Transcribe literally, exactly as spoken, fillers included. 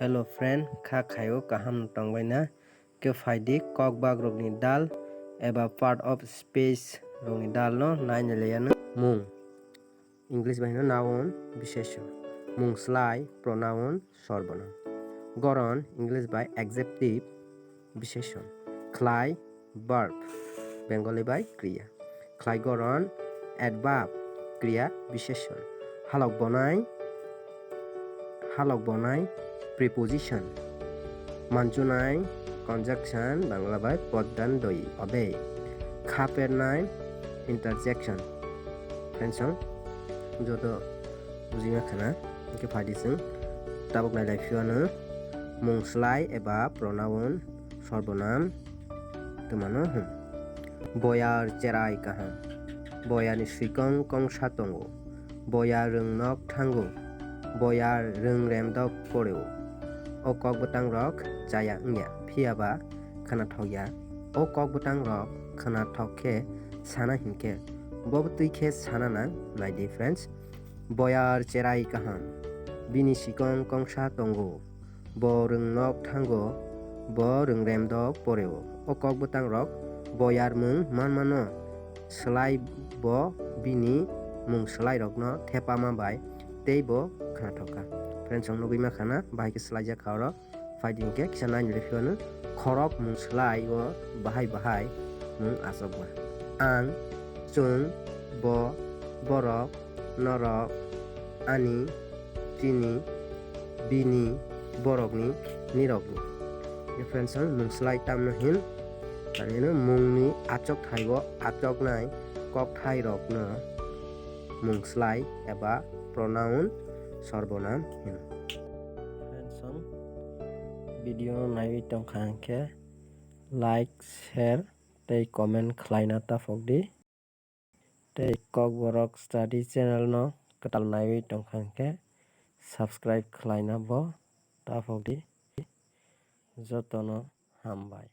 Hello friend, kha khaio kaham tongbaina? Khe phaidi kokbak rokni dal eba part of speech rokni dal no naina laiya no. Mung, English bai hino noun, biseshon. Mung slai, pronoun, sorbonam. Goron, English bai adjective, biseshon. Khlai, verb, Bengali bai kriya. Khlai goron, adverb, kriya biseshon. Halok bonai, halok bonai, preposition. Manchunai, conjunction, Bangla bai poddan doi, obe. Khapernai, interjection. Friends, joto bujima khana, hingke phaidi chwng tabuk nailai phiyo ano mung slai eba pronoun sorbonam twmano hwn. Boyar cherai kaham. Boyarni swikong kongsa tongo. Boyar rwngnok thango. Boyar rwngremdok poreo. O kok bwtang rok chaya wngya, phiya ba khwnathok ya. O kok bwtang rok khwnathok khe sana hinkhe, bo bwtwi khe sana nang nai di friends. Boyar cherai kaham. Bini sikong kongsa tongo. Bo rwngnok thango, bo rwngremdok poreo. O kok bwtang rok boyar mung manmano swlai bo bini mung swlai rokno thepama bai tei bo khwnathok kha. Friends, ang nugwi ma khana, bahai khe swlaijak kha oro. Phaidi hinkhe kisa nainwi rw phiyano khorok mung swlai o bahai bahai mung achukma. Ang, chwng, bo, borok, norok, ani, chini, bini, borokni, nirokni. Friends, ang mung swlai tamno hin, tamni hino mungni achukthai o achuknai kokthairokno mung swlai eba pronoun sorbonam hino. Friends, ang video naiwi tongkha hwnkhe like, share tei comment khlaina taphok di. Tei Kokborok Study channel no kwtal naiwi tongkha hwnkhe subscribe khlaina bo taphok di. Jotono hambai.